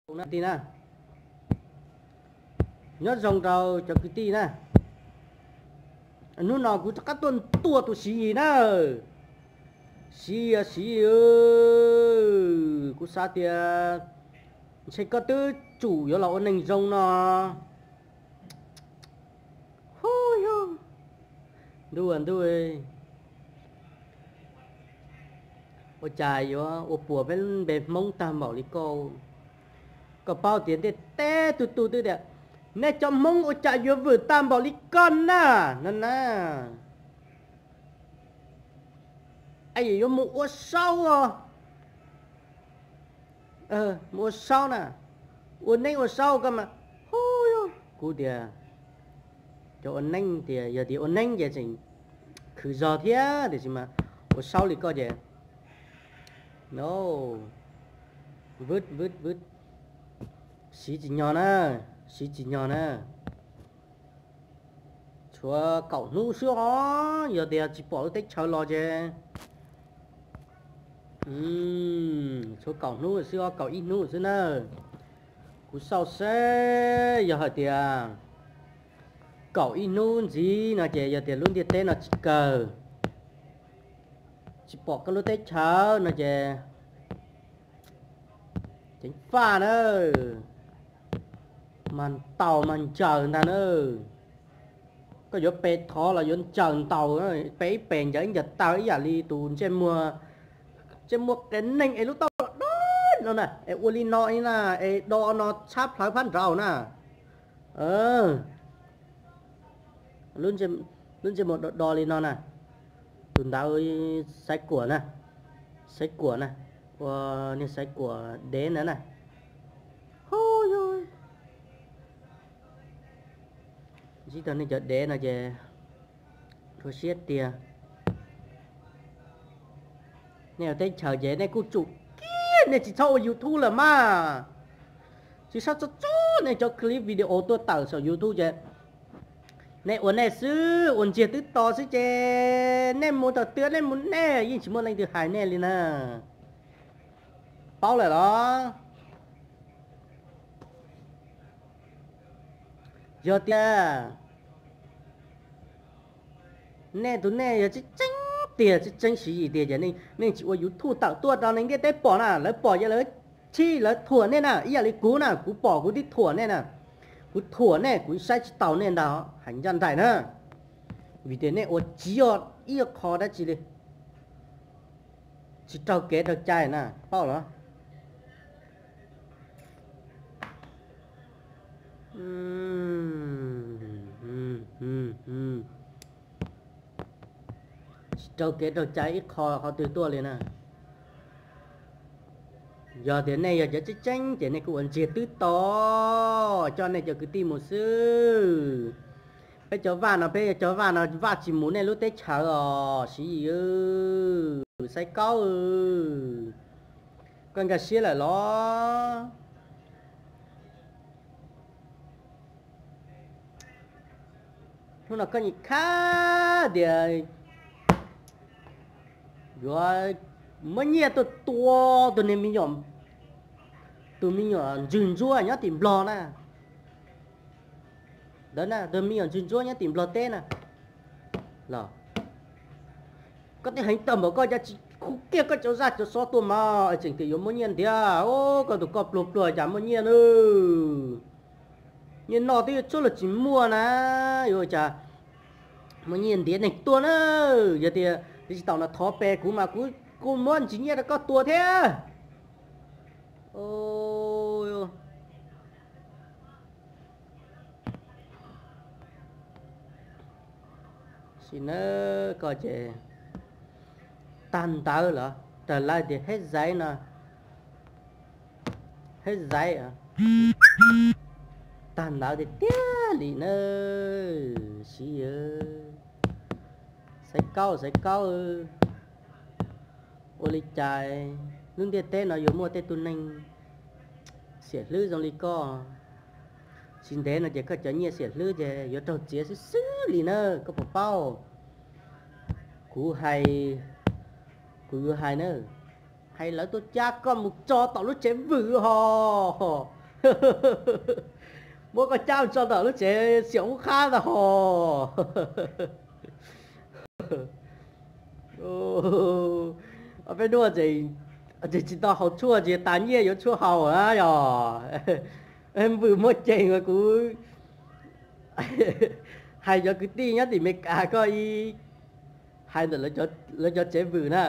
Kwv tij na, nyob zoo rau cov kwv tij na. Hnub no kuv rov qab tuaj ntuas tus Siv Yis na. Siv Yis, Siv Yis, kuv xav tias ntshe koj twb tsum yuav los ua neeg zoo no. Hu yog, ntuj ntuj, ua cas yuav ua puas peb npe Hmoob tag npaum li koj? Koj paub tias ntiaj teb tug tug twb tias, nej cov Hmoob ua cas yuav vwm tag npaum li koj na, no na. Yuav mus ua saub os, mus ua saub na, ua neeb ua saub koj mas, hu, kuv tias cov ua neeb tias yog tias ua neeb ces tseem khwv zog thiab, tiam sis mas ua saub li koj ces, no, vwm vwm vwm, siv tsis nyog na, siv tsis nyog na. Tshuav kaum hnub xwb os, yog tias tsis pom lub teb chaws los ces, tshuav kaum hnub xwb os, kaum ib hnub xwb na. Kuv xauj seb yog hais tias kaum ib hnub ntxiv no ces yog tias lub ntiaj teb no tsis kawg, tsis pom koj lub teb chaws no ces ceev faj na, mas ntaus mas ncaws ntag na. Koj yuav pe thov los yuav ncaws ntaus, pe ib pes ncaws ib ncaws taw ib yam li tus ntsej muag, ntsej muag qias neeg es lub taub hau do no na, es ua li no na, es do no tshab plhawv phab nraud na. Lub ntsej muag do do li no na, tus ntawd xaiv kuam na, xaiv kuam na, ua niag xaiv kuam dev ntawd na. Hu yog, ntsib tau nej cov dev no ces rua siab tiag. Nej ua teb chaws ces nej kuj tsum kiag, nej tsis txhob ua YouTube lawm mas. Tsis txhob txo txo nej cov clip video tuaj tawm saum YouTube ces nej ua nej xwb, ua ntsiag twb to xwb ces nej mus tawm twg nej mus nej, yeej tsis muaj leej twg hais nej li na. Paub lawm los? Yog tias nej tus nej yog tseeb tseeb tiag, tseeb tseeb Siv Yis tiag ces nej tsis ua YouTube tawm tuaj rau neeg ntiaj teb pom na, lawv pom ces lawv chim lawv thuam nej na, ib yam li kuv na, kuv pom kuv twb thuam nej na. Kuv thuam nej, kuv saib tsis taus nej ntag, hais ncaj nraim na, vim tias nej ua tsis yog ib qho dab tsi li, tsis raug kev raug cai na, paub los? Tsis raug kev raug cai ib qho, qhov twg tuaj li na. Yog tias nej yog cov tseeb tseeb ces nej kuj ua ntsiag twb to coj nej cov kwv tij mus xwb. Peb cov vaj no, peb cov vaj no vaj tsis mus nej lub teb chaws os Siv Yis, Xaiv Kaub, koj nkag siab lawm los? Hnub no koj nyiam khab tias yuav muab nyiaj tuaj tua tus niag me nyuam, tus me nyuam ntswg ntsuab nyob tim Nplog na, ntawd na, tus me nyuam ntswg ntsuab nyob tim Nplog teb na los. Koj twb heev tag npaum koj cas tsis khu kiag koj cov zaj cov xob tuaj mas tseem tias yuav muab nyiaj ntiav, koj tus koj pluag pluag cas muaj nyiaj na. Nyiaj no twb yuav tshuab los tsis muaj na, yuav cas muaj nyiaj ntiav neeg tuaj na. Yog tias tsis tau no thov pe kuv mas kuv kuj muab ntsis nyiaj rau koj tua thiab. Sim na, koj ces tag ntawd los, tag lawv tias hej zaiv no, hej zaiv, tag ntawd tiag tiag li na. Siv Yis, Xaiv Kaub, Xaiv Kaub, ua li cas lub ntiaj teb no yuav muaj tej tug neeg xiam hlwb zoo li koj? Tsis ntev no ces koj cov nyiaj xiam hlwb ces yuav raug txiav xwb xwb li na, koj puas paub? Kuv hais, kuv yuav hais na, hais lawv tuaj cab koj mus tso tom lub tsev vwm hos. Muab koj cab tso ntawm lub tsev xiam oob qhab ntag hos. Peb hnub tseem tsis tau haus tshuaj tsis tas nyiaj yuav tshuaj haus na yog. Vwm muaj ceem as kuv hais cov kwv tij nyob tim Meskas koj ib hais ntawm lawv cov tsev vwm na,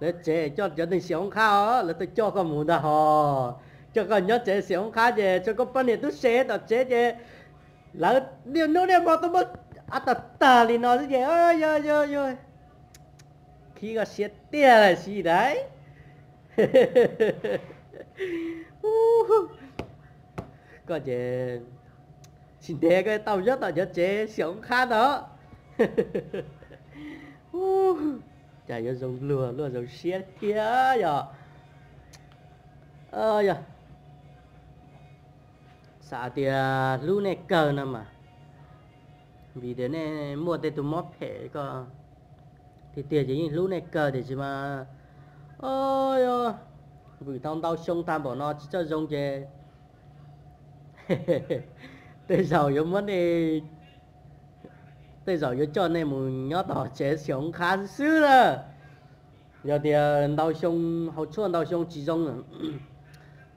lawv tsev coj cov neeg xiam oob qhab os, lawv tuaj coj koj mus ntag hos, coj koj nyob tsev xiam oob qhab ces tso koj poj niam tub se tom tsev ces lawv niaj hnub niaj hmo tuaj muab av tag tag li no xwb ces yog yog yog khib koj siab tiag lawm xij dais. Koj ces tsis ntev koj tau nyob tom cov tsev xiam oob qhab ntag. Cas yuav zoo luag luaj zoo siab thiab yog. Yog xav tias hlub nej kawg no mas, vim tias nej muaj tej tus mob phem ko tiag tiag ces yeej hlub nej kawg tiam sis mas vwm tau ntau xyoo tag npaum no tsis txawj zoo ces tej zaum yuav muab nej, tej zaum yuav coj nej mus nyob tom tsev xiam oob qhab xwb xwb na. Yog tias ntau xyoo, haus tshuaj ntau xyoo tsis zoo,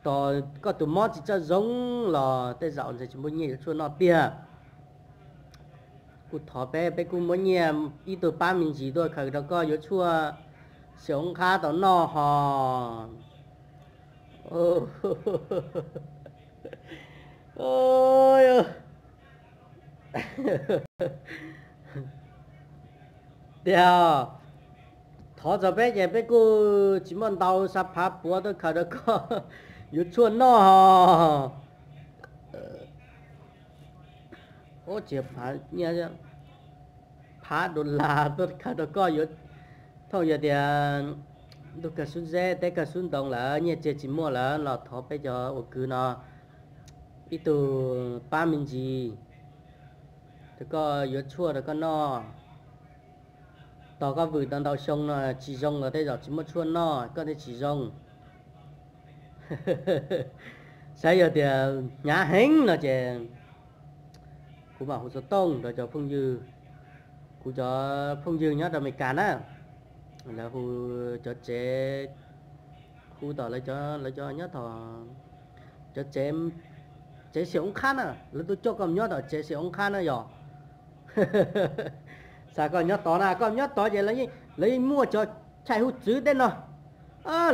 tos koj tus mob tsis txawj zoo los tej zaum ntshe tsis muaj nyiaj yuav tshuaj noj tiag. Kuj thov peb, peb kuj muab nyiaj ib tug pab me ntsis tuaj khaws rau koj yuav tshuaj xiam oob qhab tau noj hos. Tiag, thov txog peb ces peb kuj tsis muaj ntau, xa phav puav tuaj khaws rau koj yuav tshuaj noj hos. Ub, tsis phav, phav dollar tuaj khaws rau koj yuav, thooj yog tias ntuj kawg xub zeb teb kawg xub ntoo lawm nyiaj txiag tsis muaj lawm los thov peb cov ua kwv no ib tug pab me ntsis rau koj yuav tshuaj rau koj noj. Tos koj vwm tau ntau xyoo no tsis zoo los tej zaum tsis muaj tshuaj noj koj thiaj tsis zoo. Saib yog tias hnyav heev no ces kuv mam hu xov tooj rau cov phooj ywg, kuv cov phooj ywg nyob rau Amelikas na, lawv hu cov tsev, hu tom lawv cov, lawv cov nyob tom cov tsev, tsev xiam oob qhab na, lawv tuaj coj koj nyob tom tsev xiam oob qhab na yog. Xav koj nyob tod na, koj nyob tod ces lawv yeej muaj cov chais huj txwv tej no.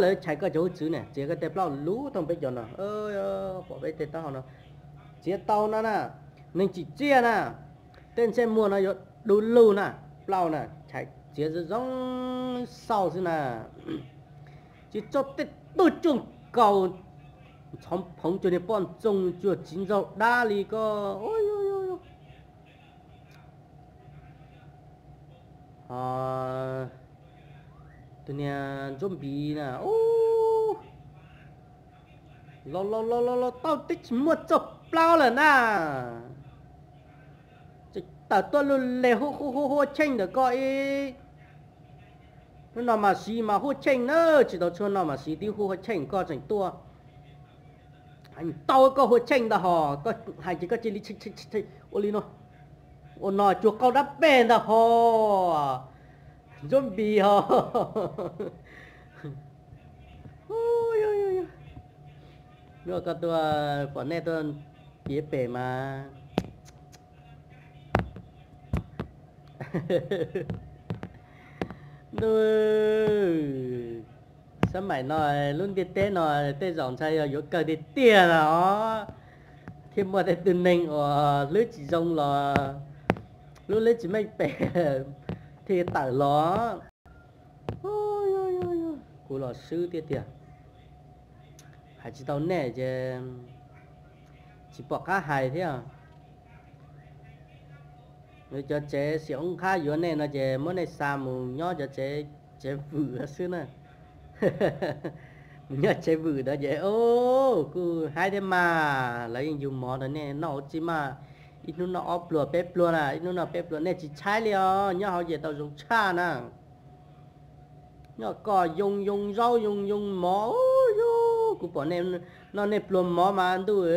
Lawv chais koj cov huj txwv ne, txiav koj tej plaub lub thooj peb cov no, pom peb tej taub hau no, txiav tau no na, neeg tsim txiaj na, tej ntsej muag no yuav du lug na, plaub na, chais txiav zoo zoo xauj xwb na. Tsis txog tej tug cuaj kaus ntxhov phoov cuag niag poj ntxoog cuag txiv ntxaug dab li ko. Ho tus niag Ntsuab Npis na, los los los los los tau tib tsis muaj txog plaub lawm na. Tawm tuaj lug le hu hu hu hu cheej ntawm koj ib hnub no mas siv mas hu cheej na, tsis tau tshuaj no mas siv tib hu hu cheej koj tseem tuaj. Tau koj hu cheej ntag hos, koj hais ces koj cia li ua li no, ua no cuag qau dab peg ntag hos. Ntsuab Npis hos. Koj tuaj pom nej tuaj piav pem mas, ntuj, xab maim no lub ntiaj teb no tej zaum ntshai yog yuav kawg tiag tiag os, thiaj muaj tej tug neeg uas hlwb tsis zoo los lub hlwb tsis meej pem thiaj tawm los. Kuv los swb tiag tiag, hais tsis tau nej ces tsis pom qab hais thiab. Cov tsev xiam oob qhab yuav nej no ces muab nej xa mus nyob cov tsev, tsev vwm xwb na. Mus nyob tsev vwm ntawd ces kuj haib thiab mas, lawv yeej yug mov rau nej noj ua tsi mas, ib hnub noj ob pluag peb pluag na, ib hnub noj peb pluag nej tsis tshaib li os, nyob hauv ces tau zoo tshaj na. Nyob koj yoo yoo zaub yoo yoo mov, yog kuv pom nej Noj nej pluag mov mas ntuj.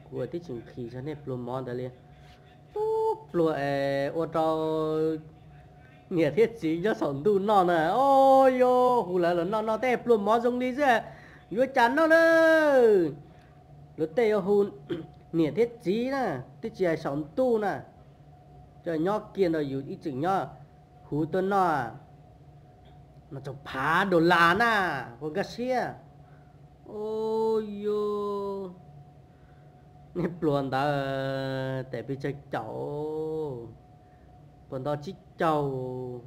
Kuv twb tsis nqhis tso nej pluag mov ntawd li. Ub, pluag es ua rau niam thiab txiv nyob saum ntuj noj na. Os, yog hu lawv los noj noj tej pluag mov zoo li xwb, yuav cas noj na. Luag tej yuav hu niam thiab txiv na, twb tsis hais saum ntuj na. Cov nyob kiag ntawd yus ib txwm nyob, hu tuaj noj no txog phav dollar na, puas nkag siab? Os, yog nej pluag ntawd tes pes tsawg caum? Puas nto tsib caug?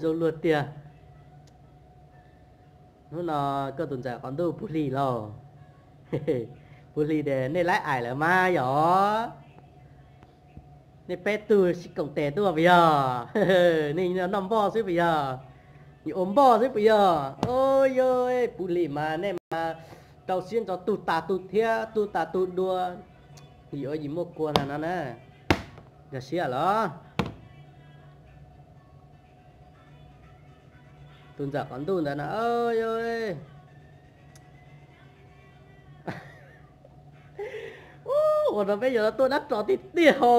Zoo luag tiag. Hnub no koj tus ntxawm qhov ntuj puv hli lauj? Puv hli ces nej laib aim lawm mas yog. Nej peb tug sib koom tes tuaj puas yog? Nej noj npoj xwb puas yog? Yuav ua npoj xwb puas yog? Os, yog puv hli mas nej mas rau siab ntso tug tas tug thiab tug tas tug dua. Yim ua yim muaj kua ntag no na. Nkag siab los. Tus ntxawm qhov ntuj ntawd no, yog ua rau peb yuav tuaj dab ros tiag tiag ho,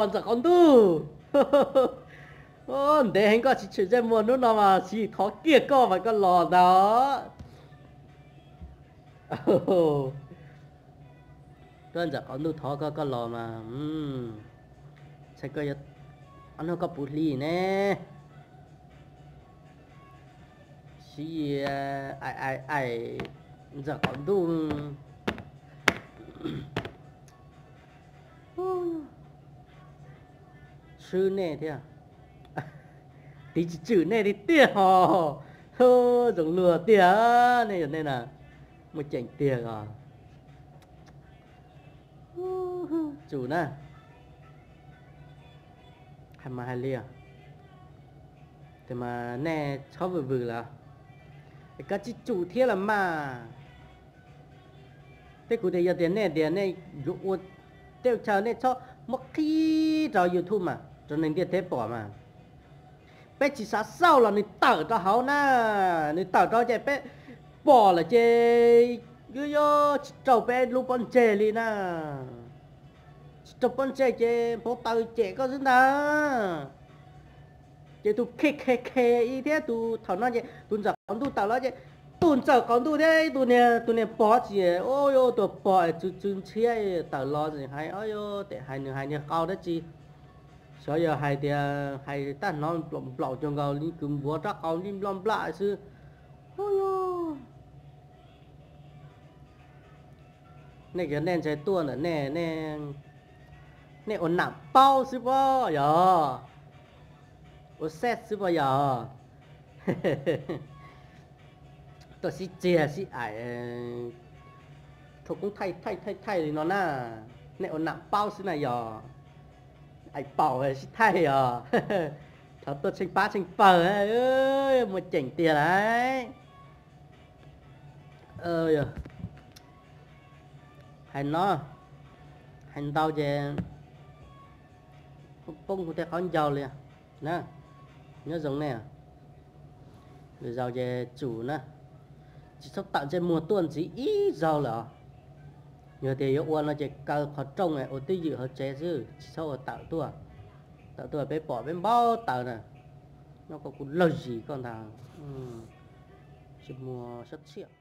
ntxawm qhov ntuj. Ntev heev koj tsis tshwm ntsej muag, hnub no mas tsis thov kiag koj mas koj los ntag. Koj ntxawm qhov ntuj thov koj, koj los mas, ntshai koj yuav, ob hnub koj puv hli ne. Siv aim aim aim ntxawm qhov ntuj. Swb nej thiab, tiv tsis tswm nej tiag tiag ho. Zoo luag tiag, nej yog nej na, muaj ceem tiag os. Tsum na, hais mas hais li, tes mas nej txhob vwm vwm lawm, es koj tsis tsum thiab los mas. Tej kuv tias yog tias nej tias nej yuav ua teb chaw nej txhob muab qhib rau YouTube mas rau neeg ntiaj teb pom mas. Peb tsis xav xauj los nws tawm rau hauv na, nws tawm rau ces peb pom lawm ces yuav yuav tsis raug peb lub pob ntseg li na. Tsis raug pob ntseg ces npau taws cem koj xwb ntag. Ces tus khe khe khe ib thiab tus thaum no ces tus ntxawm qhov ntuj tawm los ces tus ntxawm qhov ntuj thiab tus niag, tus niag pog tsis, ua yuav tus pog txwv txwv ntshiab tawm los hais, o yuav tes hais nws hais niag qau dab tsi. Xyov yog hais tias hais tab hnov nplaum nplaum cuag nkaus li kws npuav rab qau li nploj nplaj xwb. Ua yuav, nej cov nej ntshai tuaj ntawm nej, nej ua nam paub xwb pob yog, ua xej xwb pob yog. Tuaj sib txiag sib aim, thaum koob thaij thaij thaij thaij li no na, nej ua nam paub xwb na yog, aim paum sib thaij yog. Thov tuaj tsheej pab tsheej pawg, muaj ceem tiag lauj. Hais no, hais ntau ces poob kuv tej qaub ncaug li na. Nyob zoo nej, lwm zaus ces tsum na, tsis txhob tawm ntsej muag tuaj ntxiv ib zaug lawm os. Yog tias yuav ua no ces kaw qhov rooj ua twj ywm hauv tsev xwb, tsis txhob ua tawm tuaj. Tawm tuaj peb pom peb npau taws na. Nyob koj kuv lawg zis koj ntag, ntsej muag sab txhiaj.